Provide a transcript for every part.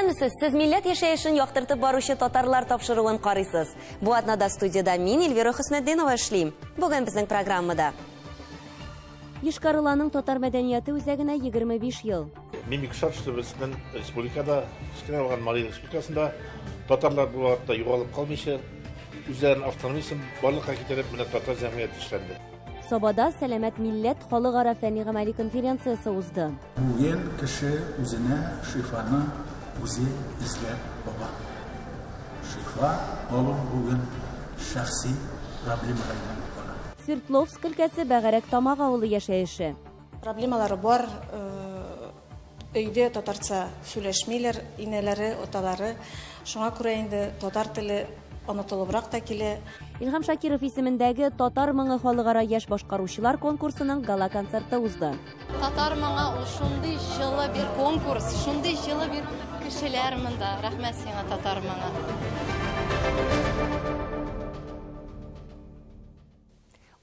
Исәнмесез, сез милләт яшәешен яктыртып баручы татарлар тапшыруын карыйсыз. Бу атнада студияда мин Эльвира Хөснетдинова эшлим. Бүген безнең программада. Йошкар-Оланың татар мәдәнияте үзәгенә 25 ел. Мин бик шат, что безнең республикада, кечкенә булган Марий республикасында татарлар бу вакытта югалып калмыйча, үзләренең автономиясен барлыкка китереп, менә татар җәмгыяте эшләнде. Сабада Сәламәт милләт халыкара фәнни-гамәли конференциясе узды. Бүген кеше үзенә шифаны үзе эзләп таба. Шифа алу бүген шәхси проблемага әйләнеп бара. Свердловск өлкәсе Бәгәрәк Тамак авылы яшәеше. Проблемалары бар. Өйдә татарча сөйләшмиләр, инәләре, аталары. Шуңа күрә инде татар теле онытылыбрак та килә. Илһам Шакиров исемендәге Татар моңы халыкара яшь башкаручылар конкурсының гала-концерты узды. Татар моңы ул шундый җылы бер конкурс, шундый җылы бер кешеләр монда. Рәхмәт сиңа, Татар моңы.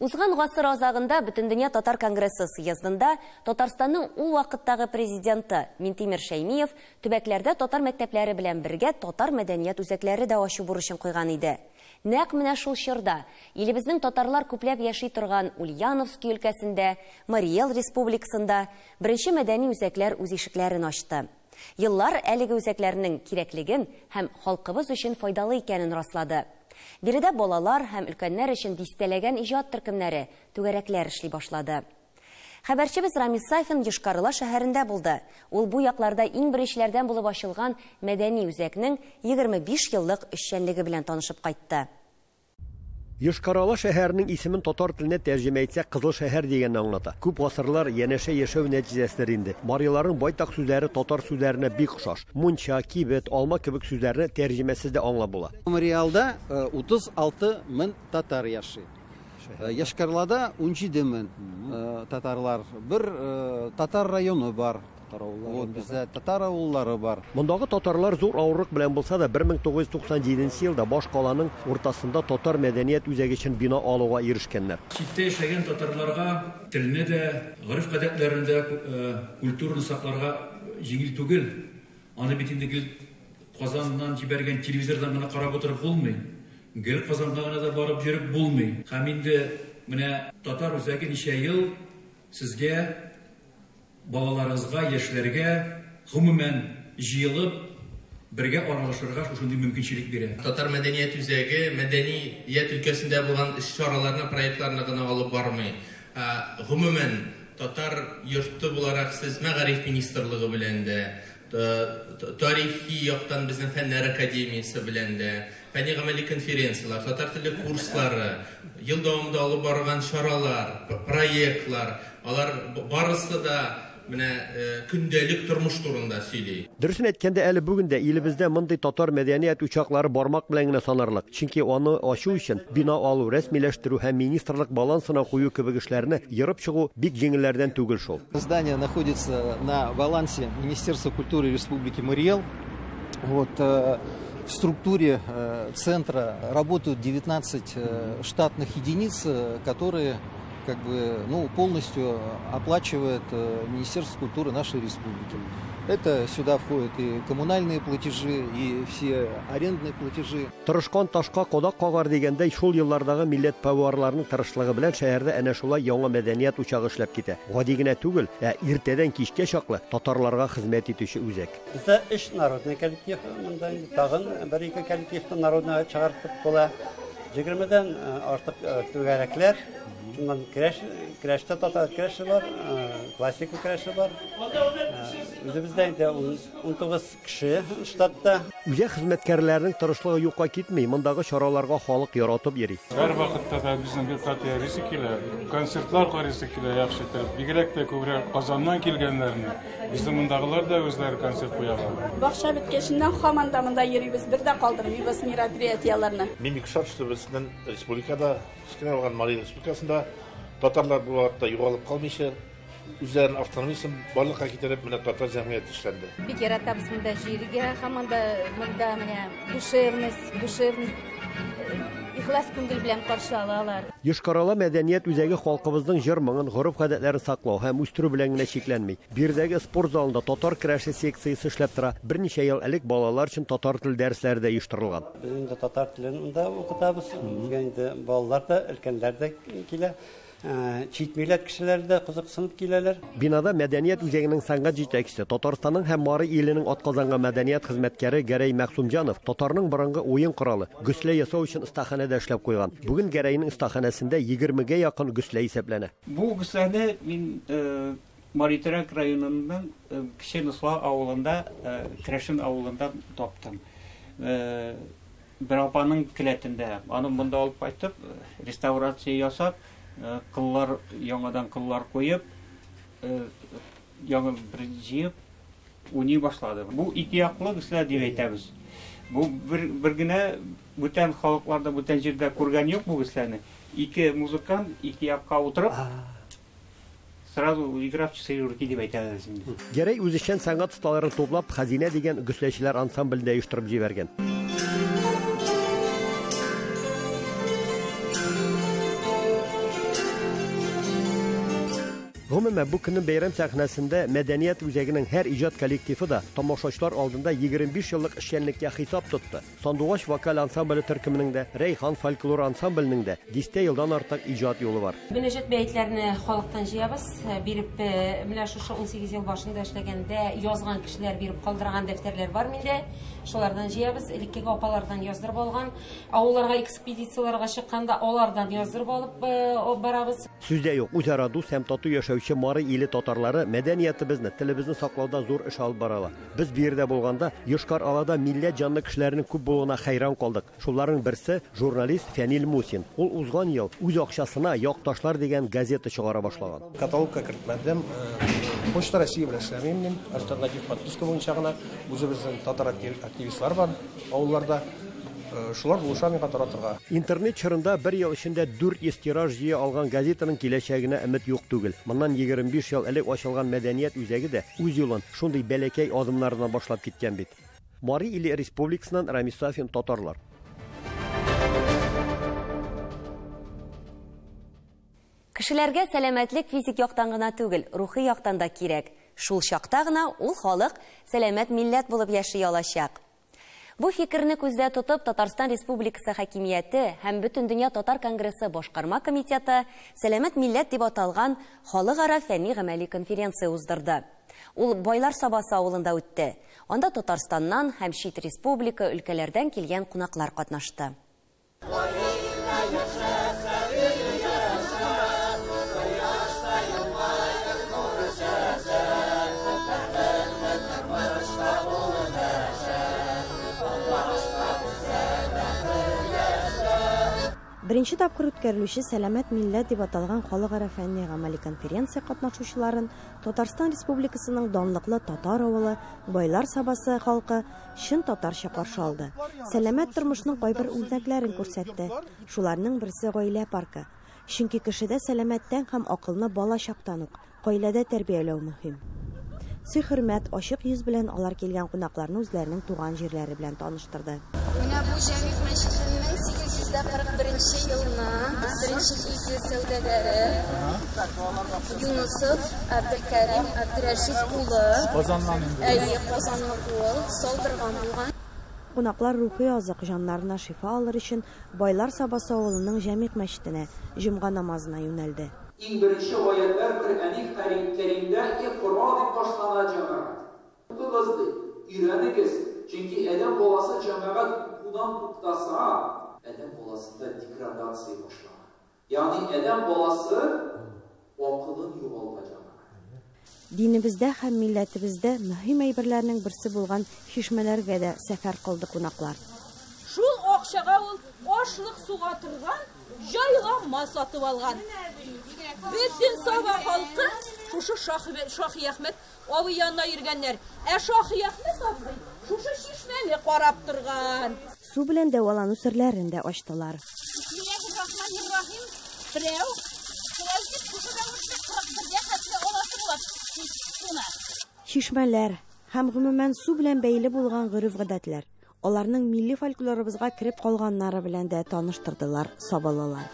Узган гасыр азагында Бөтендөнья татар конгрессы съездында Татарстанның ул вакыттагы президенты Минтимер Шәймиев төбәкләрдә татар мәктәпләре белән бергә татар мәдәният үзәкләре дә ачу бурычын куйган иде. Нәкъ менә шул чорда илебезнең татарлар күпләп яши торган Ульяновский өлкәсендә, Марий Эл республикасында беренче мәдәни үзәкләр үз ишекләрен ачты. Еллар әлеге үзәкләрнең кирәклеген һәм халкыбыз өчен файдалы икәнен раслады. Биредә балалар һәм өлкәннәр өчен дистәләгән иҗат төркемнәре, түгәрәкләр эшли башлады. Хәбәрчебез Рамис Сафин Йошкар-Ола шәһәрендә булды. Ул бу якларда иң беренчеләрдән булып ачылган мәдәни үзәкнең 25 еллык эшчәнлеге белән танышып кайтты. Йошкар-Ола шәһәренең исемен татар теленә тәрҗемә итсәк, Кызыл шәһәр дигәнне аңлата. Күп гасырлар янәшә яшәү нәтиҗәседер инде. Мариларның байтак сүзләре татар сүзләренә бик охшаш. Мунча, кибет, алма кебек сүзләрне тәрҗемәсез дә аңлап була. Марий Элда 36 мең татар яши. Йошкар-Олада 17 мең татарлар. Бер татар районы бар. Вот бездә татар авыллары бар. Мондагы татарлар зур авырлык белән булса да 1997 елда баш каланың уртасында татар мәдәният үзәге өчен бина алуга ирешкәннәр. Читтә яшәгән татарларга телне дә, гореф-гадәтләрен дә, культураны сакларга җиңел түгел. Аны бит инде гел Казаннан җибәргән телевизордан гына карап утырып булмый. Гел Казанга гына да барып йөреп булмый. Һәм инде менә татар үзәге ничә ел сезгә, балаларыгызга, яшьләргә гомумән җыелып бергә аралашырга шушындый мөмкинчелек бирә. Татар мәдәният үзәге мәдәният өлкәсендә булган эш чараларны, проектларны гына алып бармый. Гомумән татар йорты буларак сез мәгариф министрлыгы белән дә, тарихи яктан безнең фәннәр академиясе белән дә, фәнни гамәли конференцияләр, татар теле курслары, ел дәвамында алып барган чаралар, проектлар, алар барысы да менә көндәлек тормыш турында сөйли. Дөресен әйткәндә, әле бүген дә илебездә мондый татар мәдәният учаклары бармак белән генә санарлык. Чөнки аны ачу өчен бина алу, рәсмиләштерү һәм министрлык балансына кую кебек эшләрне ерып чыгу бик җиңелләрдән түгел шул. Здание находится на балансе Министерства культуры Республики Марий Эл. В структуре центра работают 19 штатных единиц, которые полностью оплачивает Министерство культуры нашей республики. Это сюда входят и коммунальные платежи, и все арендные платежи. Тырышкан ташка кадак кагар дигәндәй, шул еллардагы милләт пәварларының тырышлыгы белән шәһәрдә әнә шулай яңа мәдәният учагы эшләп китә. Гади генә түгел, ә иртәдән кичкә чаклы татарларга хезмәт итүче үзәк. Бездә өч народный коллектив, монда инде тагын бер-ике коллективны народныйга чыгартып була. Егермедән артык түгәрәкләр, шуннан көрәштә татар көрәше бар, классика көрәше бар. Үзебездә инде 19 кеше штатта. Үзәк хезмәткәрләренең тырышлыгы юкка китми, мондагы чараларга халык яратып йөри. Һәр вакытта да безнең бер кат йөрисе килә, концертлар карыйсы килә яхшы итеп. Бигрәк тә күбрәк Казаннан килгәннәрне. Безнең мондагылар да үзләре концерт куялар. Бакча беткәченнән һаман да монда йөрибез, бер дә калдырмыйбыз мероприятиеләрне. Мин бик шат, что безнең республикада, кечкенә булган Марий республикасында татарлар бу вакытта югалып калмыйча, үзләренең автономиясен барлыкка китереп, менә татар җәмгыяте эшләнде. Бик яратабыз монда җиргә, һаман да монда менә душевность, душевность. Ихлас күңел белән каршы алалар. Йошкар-Ола мәдәният үзәге халкыбызның җыр-моңын, гореф-гадәтләрен саклау һәм үстерү белән генә чикләнми. Биредәге спорт залында татар көрәше секциясе эшләп тора. Берничә ел элек балалар өчен татар теле дәресләре дә оештырылган. Без инде татар телен монда укытабыз. Безгә инде балалар да, өлкәннәр дә килә. Чит милләт кешеләре дә кызыксынып киләләр. Бинада мәдәният үзәгенең сәнгать җитәкчесе, Татарстанның һәм Мари иленең атказанган мәдәният хезмәткәре Гәрәй Мәгъсумҗанов татарның борынгы уен коралы, гөслә ясау өчен остаханә дә эшләп куйган. Бүген Гәрәйнең остаханәсендә 20гә якын гөслә исәпләнә. Бу гөсләне мин Мари-Төрәк районының Кече Носла авылында, Керәшен авылында таптым. Бер апаның келәтендә. Аны монда алып кайтып, реставрация ясап, кыллар, яңадан кыллар куеп, яңа бер җыеп уйный башлады. Бу ике яклы гөслә дип әйтәбез. Бу бер генә бүтән халыкларда, бүтән җирдә күргән юк бу гөсләне. Ике музыкант ике якка утырып, сразу игра в четыре руки дип әйтәбез инде. Гәрәй үзешчән сәнгать осталарын туплап, Хәзинә дигән гөсләчеләр ансамблен дә оештырып җибәргән. Гомумән, бу көнне бәйрәм сәхнәсендә мәдәният үзәгенең һәр иҗат коллективы да тамашачылар алдында 25 еллык эшчәнлеккә хисап тотты. Сандугач вокаль ансамбле төркеменең дә, Рәйхан фольклор ансамбленең дә дистә елдан артык иҗат юлы бар. Мөнәҗәт бәетләрне халыктан җыябыз, биреп, менә шушы 18 ел башында эшләгәндә язган кешеләр биреп калдырган дәфтәрләр бар миндә. Шулардан җыябыз, элеккеге апалардан яздырып алган, авылларга экспедицияләргә чыкканда алардан яздырып алып барабыз. Сүз дә юк, үзара дус һәм тату яшәүче Мари иле татарлары мәдәниятебезне, телебезне саклауда зур эш алып баралар. Без биредә булганда Йошкар-Олада милләт җанлы кешеләрнең күп булуына хәйран калдык. Шуларның берсе журналист Фәнил Мусин. Ул узган ел үз акчасына Якташлар дигән газета чыгара башлаган. Каталогка кертмәдем. Почта России белән эшләмим мин. Альтернатив подписка буенча гына үзебезнең татар активистлар бар авылларда. Шулар булыша миңа таратырга. Интернет чорында бер ел эчендә 400 тираж җыя алган газетаның киләчәгенә өмет юк түгел. Моннан 25 ел элек ачылган мәдәният үзәге дә үз юлын шундый бәләкәй адымнардан башлап киткән бит. Мари иле республикасыннан Рамис Сафин, Татарлар. Кешеләргә сәламәтлек физик яктан гына түгел, рухи яктан да кирәк. Шул чакта гына ул халык сәламәт милләт булып яши алачак. Бу фикерне күздә тотып, Татарстан Республикасы хакимияте һәм Бөтендөнья татар конгрессы башкарма комитеты Сәламәт милләт дип аталган халыкара фәнни-гамәли конференция уздырды. Ул Байлар Сабасы авылында үтте. Анда Татарстаннан һәм чит республика өлкәләрдән килгән кунаклар катнашты. Беренче тапкыр үткәрелүче Сәламәт милләт дип аталган халыкара фәнни-гамәли конференция катнашучыларын Татарстан Республикасының данлыклы татар авылы Байлар Сабасы халкы чын татарча каршы алды. Сәламәт тормышның кайбер үрнәкләрен күрсәтте. Шуларның берсе гаилә паркы. Чөнки кешедә сәламәттән һәм акылны бала чактан ук гаиләдә тәрбияләү мөһим. Сый-хөрмәт, ачык йөз белән алар килгән кунакларны үзләренең туган җирләре белән таныштырды. Менә бу Җәмигъ мәчетенең 841 елына беренче ике сәүдәгәре Юнусов Абделкәрим Абдурәшит улы Казаннан инде. Әйе, Казанлы ул салдырган булган. Кунаклар рухи азык, җаннарына шифа алыр өчен Байлар Сабасы авылының Җәмигъ мәчетенә җомга намазына юнәлде. Иң беренче аятлар Коръәни Кәримдә Икра дип башлана, җәмәгать. Укыгыз ди, өйрәнегез, чөнки адәм баласы җәмәгать укудан туктаса, адәм баласында деградация башлана. Ягъни адәм баласы акылын югалта, җәмәгать. Динебездә һәм милләтебездә мөһим әйберләрнең берсе булган чишмәләргә дә сәфәр кылды кунаклар. Шул акчага ул ашлык суга торган җайланма сатып алган. Бөтен Саба халкы шушы Шаһи Әхмәт абый янына йөргәннәр. Ә Шаһи Әхмәт абый шушы чишмәне карап торган. Су белән дәвалану серләрен дә ачтылар. Бисмиллаһир-рахманир-рахим. Берәү, шулай итеп, шушы рәвештә 41-гә хәтле аласы була суны. Чишмәләр һәм гомумән су белән бәйле булган гореф-гадәтләр. аларның милли фольклорыбызга кереп калганнары белән дә таныштырдылар сабалылар.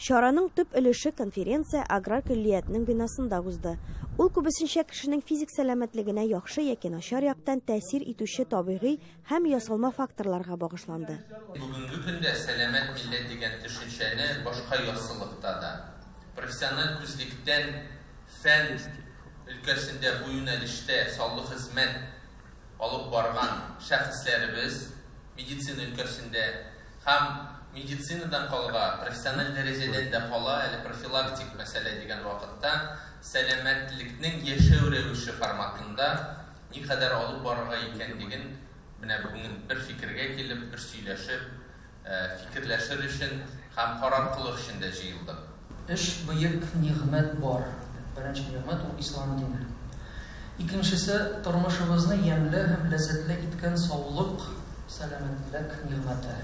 Чараның төп өлеше конференция аграр көллиятнең бинасында узды. Ул күбесенчә кешенең физик сәламәтлегенә яхшы яки начар яктан тәэсир итүче табигый һәм ясалма факторларга багышланды. Бүгенге көндә сәламәт милләт дигән төшенчәне башка яссылыкта да, профессиональ күзлектән фән өлкәсендә бу юнәлештә саллы хезмәт алып барган шәхесләребез медицина өлкәсендә һәм медицинадан калга, профессиональ дәрәҗәдән дә кала, әле профилактик мәсьәлә дигән вакытта сәламәтлекнең яшәү рәвеше форматында никадәр алып барырга икәнлеген менә бүген бер фикергә килеп, бер сөйләшеп, фикерләшер өчен һәм карар кылыр өчен дә җыелдык. Өч бөек нигъмәт бар. Беренче нигъмәт ул ислам дине. Икенчесе тормышыбызны ямьле һәм ләззәтле иткән саулык, сәламәтлек нигъмәте.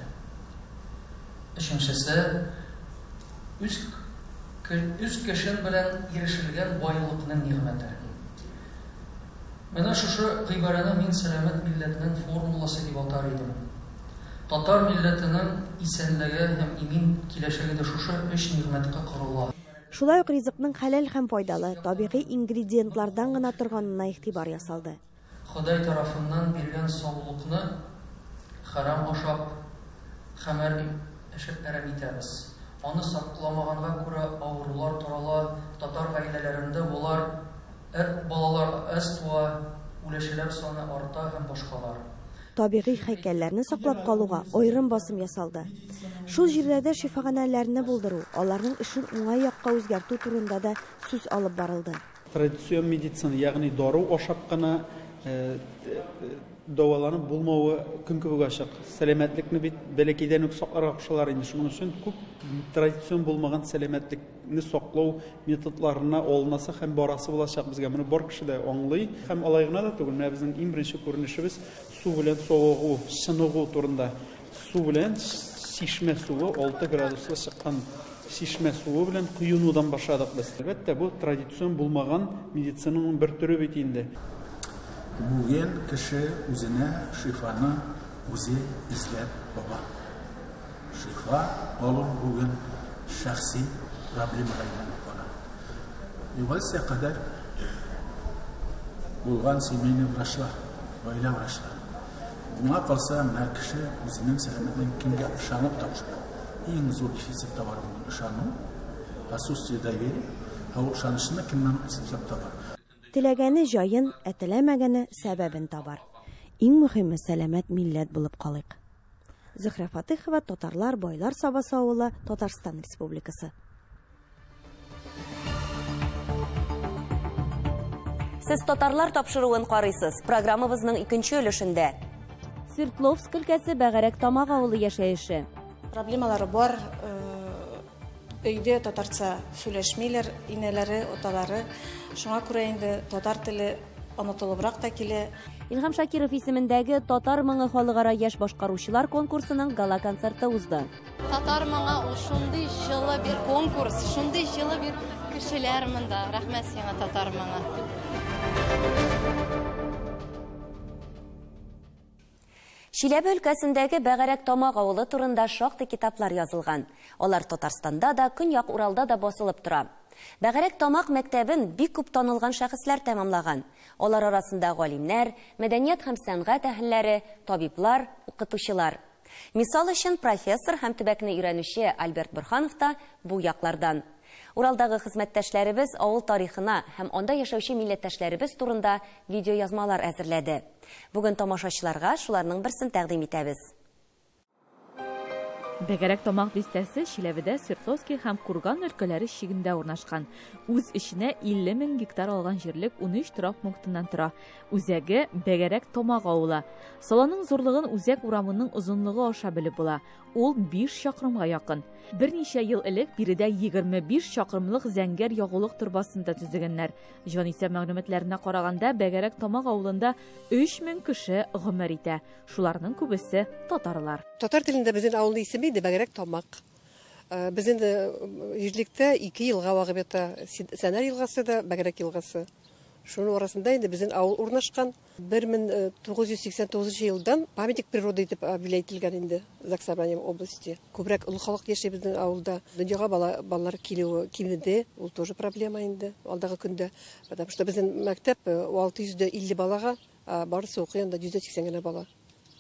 Өченчесе үз үз көчен белән ирешелгән байлыкның нигъмәте. Менә шушы гыйбарәне мин сәламәт милләтнең формуласы дип атар идем. Татар милләтенең исәнлеге һәм имин киләчәге дә шушы өч нигъмәткә корыла. Шулай ук ризыкның хәләл һәм файдалы, табигый ингредиентлардан гына торганына игътибар ясалды. Ходай тарафыннан биргән саулыкны харам ашап, хәмер эчеп әрәм итәбез. Аны сакламаганга күрә авырулар тарала, татар гаиләләрендә болар балалар әз туа, үләшеләр саны арта һәм башкалар. Табигый һәйкәлләрне саклап калуга аерым басым ясалды. Шул җирләрдә шифаханәләрне булдыру, аларның эшен уңай якка үзгәртү турында да сүз алып барылды. Традицион медицина, ягъни дару ашап кына дәваланып булмавы көн кебек ачык. Сәламәтлекне бит бәләкәйдән үк сакларга кушалар инде. Шуның өчен күп традицион булмаган сәламәтлекне саклау методларына алынасы һәм барасы булачак безгә. Моны бар кеше дә аңлый. Һәм алай гына да түгел. Менә безнең иң беренче күренешебез су белән савыгу, чыныгу турында. Су белән чишмә суы 6 градуслы чыккан чишмә суы белән коенудан башладык без. Әлбәттә, бу традицион булмаган медицинаның бер төре бит инде. Бүген кеше үзенә шифаны үзе эзләп таба. Шифа алу бүген шәхси проблемага әйләнеп бара. Эволюция кадәр булган семейный врачлар, гаилә врачлары. Моңа калса, менә кеше үзенең сәламәтлеген кемгә ышанып тапшыра. Иң зур дефицит товар бу ышану, отсутствие доверия, ә ул ышанычны кемнән эзләп табар? Теләгәне җаен, ә теләмәгәне сәбәбен табар. Иң мөһиме сәламәт милләт булып калыйк. Зөһрә Фатыхова, Татарлар, Байлар Сабасы авылы, Татарстан Республикасы. Сез татарлар тапшыруын карыйсыз. Программабызның икенче өлешендә. Свердловск өлкәсе Бәгәрәк Тамак авылы яшәеше. Проблемалары бар. Өйдә татарча сөйләшмиләр, инәләре, аталары. Шуңа күрә инде татар теле онытылыбрак та килә. Илһам Шакиров исемендәге Татар моңы халыкара яшь башкаручылар конкурсының гала-концерты узды. Татар моңы ул шундый җылы бер конкурс, шундый җылы бер кешеләр монда. Рәхмәт сиңа, татар моңы. Чиләбе өлкәсендәге Бәгәрәк Тамак авылы турында шактый китаплар язылган. Алар Татарстанда да, Көньяк Уралда да басылып тора. Бәгәрәк Тамак мәктәбен бик күп танылган шәхесләр тәмамлаган. Алар арасында галимнәр, мәдәният һәм сәнгать әһелләре, табиблар, укытучылар. Мисал өчен профессор һәм төбәкне өйрәнүче Альберт Борһанов та бу яклардан. Уралдагы хезмәттәшләребез авыл тарихына һәм анда яшәүче милләттәшләребез турында видеоязмалар әзерләде. Бүген тамашачыларга шуларның берсен тәкъдим итәбез. Бәгәрәк Тамак бистәсе Чиләбедә Свердловский һәм Курган өлкәләре чигендә урнашкан. Үз эченә 50 мең гектар алган җирлек 13 торак пунктыннан тора. Үзәге Бәгәрәк Тамак авылы. Саланың зурлыгын үзәк урамының озынлыгы аша белеп була. Ул 5 чакрымга якын. Берничә ел элек биредә 25 чакрымлык зәңгәр ягулык торбасын да төзегәннәр. Җанисәп мәгълүматларына караганда, Бәгәрәк Тамак авылында 3000 кеше гомер итә. Шуларның күбесе татарлар. Татар телендә безнең авылның исеме инде Бәгәрәк Тамак. Без инде җирлектә 2 елга вагып ята. Сәнәр елгасы да, Бәгәрәк елгасы. Шуның арасында инде безнең авыл урнашкан. 1989 елдан памятник природы итеп объявлять ителгән инде Заксобранием области. Күбрәк олы халык яши безнең авылда. Дөньяга балалар килүе кимеде, ул тоже проблема инде алдагы көндә. Потому что безнең мәктәп 650 балага, барысы укый анда 180 генә бала.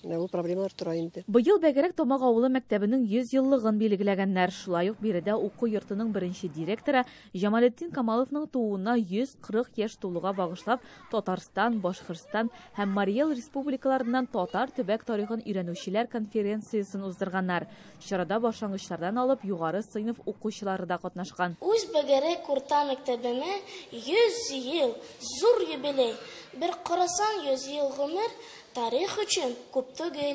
Менә бу проблемалар тора инде. Быел Бәгәрәк Тамак авылы мәктәбенең 100 еллыгын билгеләгәннәр. Шулай ук биредә уку йортының беренче директоры Җамалетдин Камаловның тууына 140 яшь тулуга багышлап Татарстан, Башкортстан һәм Марий Эл республикаларыннан татар төбәк тарихын өйрәнүчеләр конференциясен уздырганнар. Чарада башлангычлардан алып югары сыйныф укучылары да катнашкан. Үз Бәгәрәк урта мәктәбемә 100 ел зур юбилей. Бер карасаң 100 ел гомер тарих өчен күп түгел,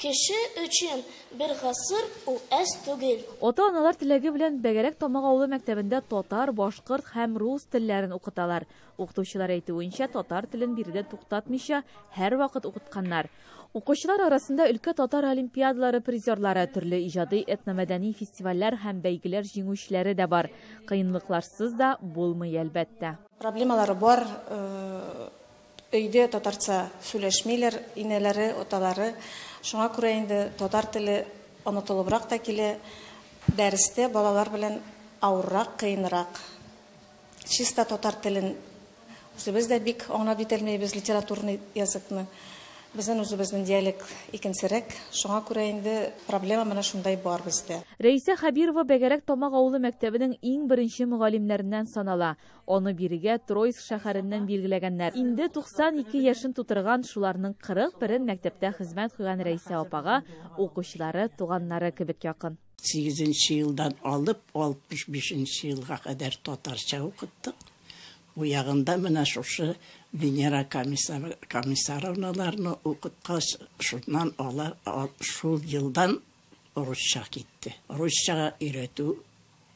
кеше өчен бер гасыр ул әз түгел. Ата-аналар теләге белән Бәгәрәк Тамак авылы мәктәбендә татар, башкорт һәм рус телләрен укыталар. Укытучылар әйтүенчә, татар телен биредә туктатмыйча һәрвакыт укытканнар. Укучылар арасында өлкә татар олимпиадалары призерлары, төрле иҗади этномәдәни фестивальләр һәм бәйгеләр җиңүчеләре дә бар. Кыенлыкларсыз да булмый әлбәттә. Проблемалары бар. Өйдә татарча сөйләшмиләр, инәләре, аталары. Шуңа күрә инде татар теле онытылыбрак та килә. Дәрестә балалар белән авыррак, кыенрак. Чиста татар телен үзебез дә бик аңлап җитәлмәйбез, литературный языкны. Безнең үзебезнең диалект икенчерәк. Шуңа күрә инде проблема менә шундай бар бездә. Рәисә Хәбирова Бәгәрәк Тамак авылы мәктәбенең иң беренче мөгаллимнәреннән санала. Аны бирегә Троицк шәһәреннән билгеләгәннәр. Инде 92 яшен тутырган, шуларның 41-ен мәктәптә хезмәт куйган Рәисә апага укучылары, туганнары кебек якын. 8 елдан алып 65 елга кадәр татарча укыттык. Бу ягында менә шушы Венера комиссаровналарны укыткач, шуннан алар шул елдан русча китте. Русчага өйрәтү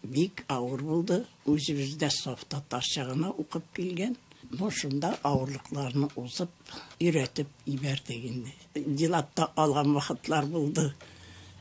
бик авыр булды. Үзебез дә саф татарча гына укып килгән. Но шунда авырлыкларны узып, өйрәтеп ибәрдек инде. Дилатта алган вакытлар булды.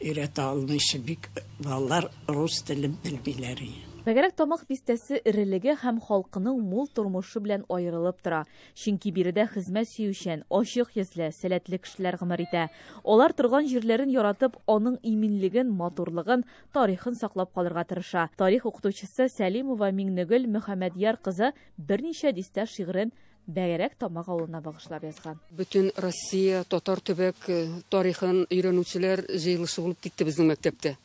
Өйрәтә алмыйча бик балалар рус телен белмиләр. Бәгәрәк Тамак бистәсе эрелеге һәм халкының мул тормышы белән аерылып тора. Чөнки биредә хезмәт сөючән, ачык йөзле, сәләтле кешеләр гомер итә. Алар торган җирләрен яратып, аның иминлеген, матурлыгын, тарихын саклап калырга тырыша. Тарих укытучысы Сәлимова Миңнегөл Мөхәммәдьяр кызы берничә дистә шигырен Бәгәрәк Тамак авылына багышлап язган. Бөтен Россия татар төбәк тарихын өйрәнүчеләр җыелышы булып китте безнең мәктәптә.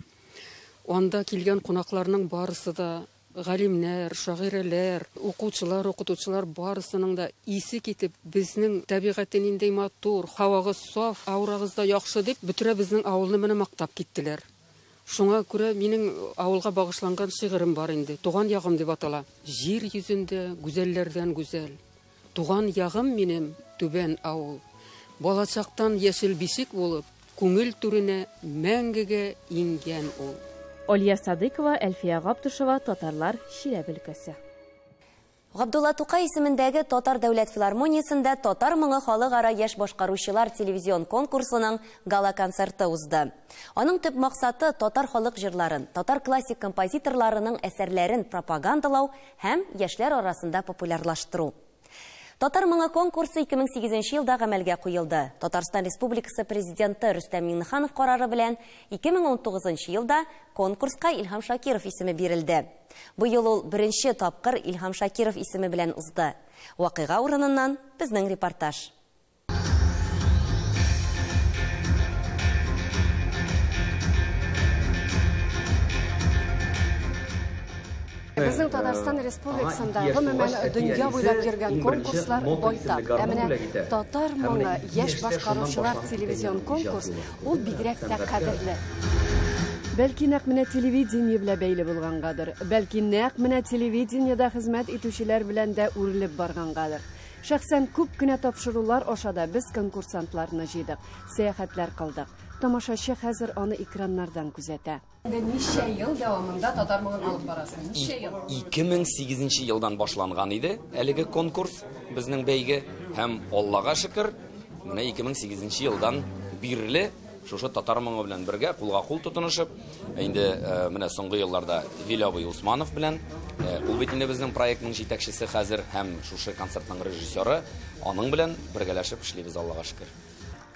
Анда килгән кунакларның барысы да галимнәр, шагыйрәләр, укучылар, укытучылар барысының да исе китеп, безнең табигате нинди матур, һавагыз саф, аурагыз да яхшы дип, бөтерә безнең авылны менә мактап киттеләр. Шуңа күрә минем авылга багышланган шигырем бар инде. Туган ягым дип атала. Җир йөзендә гүзәлләрдән гүзәл. Туган ягым минем түбән авыл. Балачактан яшел бишек булып, күңел түренә мәңгегә иңгән ул. Алия Садыкова, Әлфия Гаптушева, Татарлар, Чиләбе өлкәсе. Габдулла Тукай исемендәге Татар дәүләт филармониясендә Татар моңы халыкара яшь башкаручылар телевизион конкурсының гала-концерты узды. Аның төп максаты татар халык җырларын, татар классик композиторларының әсәрләрен пропагандалау һәм яшьләр арасында популярлаштыру. Татар моңы конкурсы 2008 елда гамәлгә куелды. Татарстан Республикасы президенты Рөстәм Миңнеханов карары белән 2019 елда конкурска Илһам Шакиров исеме бирелде. Быел ул беренче тапкыр Илһам Шакиров исеме белән узды. Вакыйга урыныннан безнең репортаж. Безнең Татарстан Республикасында гомумән дөнья буйлап йөргән конкурслар байтак. Ә менә Татар моңы яшь башкаручылар телевизион конкурс ул бигрәк тә кадерле. Бәлки нәкъ менә телевидение белән бәйле булгангадыр, бәлки нәкъ менә телевидениедә хезмәт итүчеләр белән дә үрелеп баргангадыр. Шәхсән күп кенә тапшырулар аша да без конкурсантларны җыйдык, сәяхәтләр кылдык. Тамашачы хәзер аны экраннардан күзәтә. Ничә ел дәвамында татар моңын алып барасың? Ничә ел? 2008 елдан башланган иде әлеге конкурс, безнең бәйге, һәм Аллага шөкер, менә 2008 елдан бирле шушы татар моңы белән бергә кулга кул тотынышып, инде менә соңгы елларда Вил абый Усманов белән, ул бит инде безнең проектның җитәкчесе хәзер һәм шушы концертның режиссеры, аның белән бергәләшеп эшлибез, Аллага шөкер.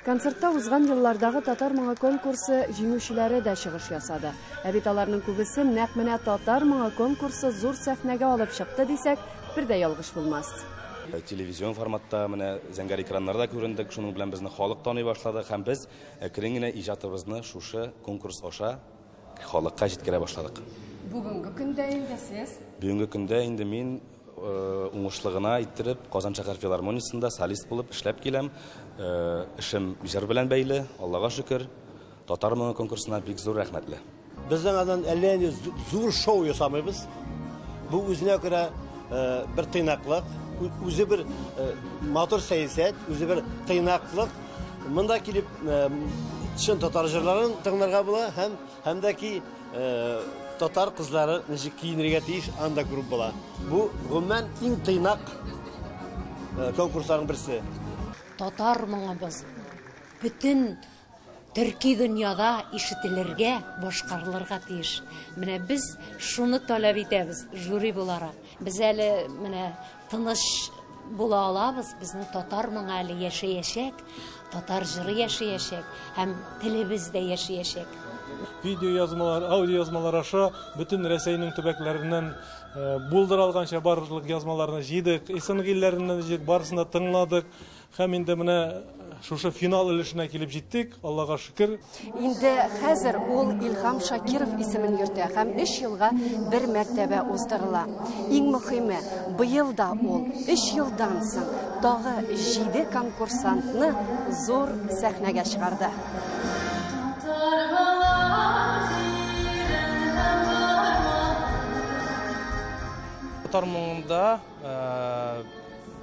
Концертта узган еллардагы татар моңы конкурсы җиңүчеләре дә чыгыш ясады. Ә бит аларның күбесе нәкъ менә татар моңы конкурсы зур сәхнәгә алып чыкты дисәк, бер дә ялгыш булмас. Телевизион форматта менә зәңгәр экраннарда күрендек, шуның белән безне халык таный башлады һәм без әкрен генә иҗатыбызны шушы конкурс аша халыкка җиткерә башладык. Бүгенге көндә инде сез? Бүгенге көндә инде мин уңышлы гына иттереп Казан шәһәр филармониясендә солист булып эшләп киләм. Эшем җыр белән бәйле, Аллага шөкер. Татар моңы конкурсына бик зур рәхмәтле. Безнең аннан әллә нинди зур шоу ясамыйбыз. Бу үзенә күрә бер тыйнаклык, үзе бер матур сәясәт, үзе бер тыйнаклык. Монда килеп чын татар җырларын тыңларга була һәм дә ки татар кызлары ничек киенергә тиеш, анда күреп була. Бу гомумән иң тыйнак конкурсларның берсе. Татар моңыбыз бөтен төрки дөньяда ишетелергә, башкарылырга тиеш. Менә без шуны таләп итәбез жюри буларак. Без әле менә тыныч була алабыз, безнең татар моңы әле яшәячәк, татар җыры яшәячәк һәм телебез дә яшәячәк. Видео язмалар, аудио язмалар аша бөтен Рәсәйнең төбәкләреннән булдыра алганча барлык язмаларны җыйдык, СНГ илләреннән җыйдык, барысын да тыңладык. Һәм инде менә шушы финал өлешенә килеп җиттек, Аллага шөкер. Инде хәзер ул Илһам Шакиров исемен йөртә һәм 3 елга бер мәртәбә уздырыла. Иң мөһиме, быел да ул 3 елдан соң тагы 7 конкурсантны зур сәхнәгә чыгарды. Татар моңында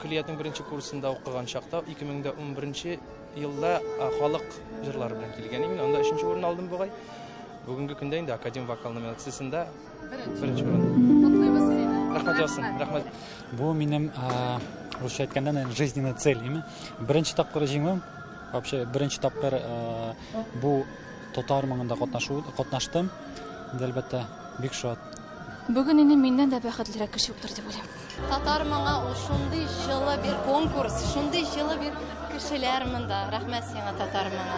көллиятнең беренче курсында укыган чакта 2011 елда халык җырлары белән килгән идем. Анда 3-нче урын алдым бугай. Бүгенге көндә инде академ вокал номинациясендә беренче урын. Котлыйбыз сине. Рәхмәт яусын, рәхмәт. Бу минем, русча әйткәндә, жизненная цель, име? Беренче тапкыр җиңүем, вообще беренче тапкыр бу татар моңында катнаштым. Инде әлбәттә бик шат. Бүген инде миннән дә бәхетлерәк кеше юктыр дип уйлыйм. Татар моңы ул шундый җылы бер конкурс, шундый җылы бер кешеләр монда. Рәхмәт сиңа, татар моңы.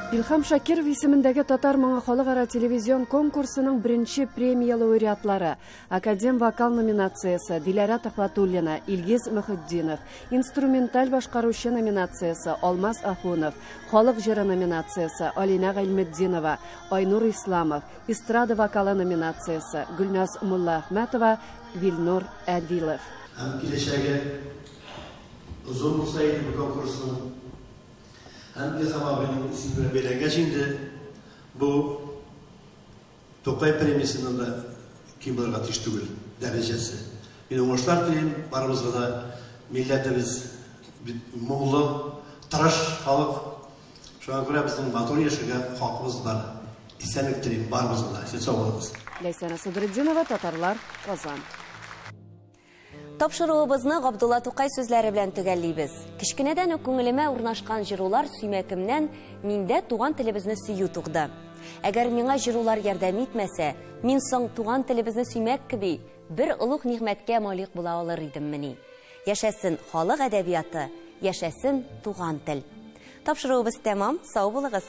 Илһам Шакиров исемендәге Татар моңы халыкара телевизион конкурсының беренче премия лауреатлары, Академ вокал номинациясе Диләрә Төхвәтуллина, Илгиз Мөхетдинов, инструменталь башкаручы номинациясе Алмаз Ахунов, халык җыры номинациясе Алинә Гыйльметдинова, Айнур Исламов, эстрада вокалы номинациясе Гөлназ Муллаәхмәтова, Вилнур Әдилов. Һәм киләчәге озын булса иде бу конкурсның. Һәм Илһам абыйның исеме белән бәйләнгәч инде бу Тукай премиясеннән дә ким булырга тиеш түгел дәрәҗәсе. Мин уңышлар телим барыбызга да. Милләтебез моңлы, тырыш халык. Шуңа күрә безнең матур яшәргә хакыбыз бар. Исәнлек телим барыбызга да. Сез сау булыгыз. Ләйсәнә Садретдинова, Татарлар, Казан. Тапшыруыбызны Габдулла Тукай сүзләре белән төгәллибез. Кечкенәдән үк күңелемә урнашкан җырулар сөймәкемнән миндә туган телебезне сөю тугды. Әгәр миңа җырулар ярдәм итмәсә, мин соң туган телебезне сөймәк кеби бер олуг нигъмәткә малик була алыр идеммени? Яшәсен халык әдәбияты, яшәсен туган тел. Тапшыруыбыз тәмам, сау булыгыз.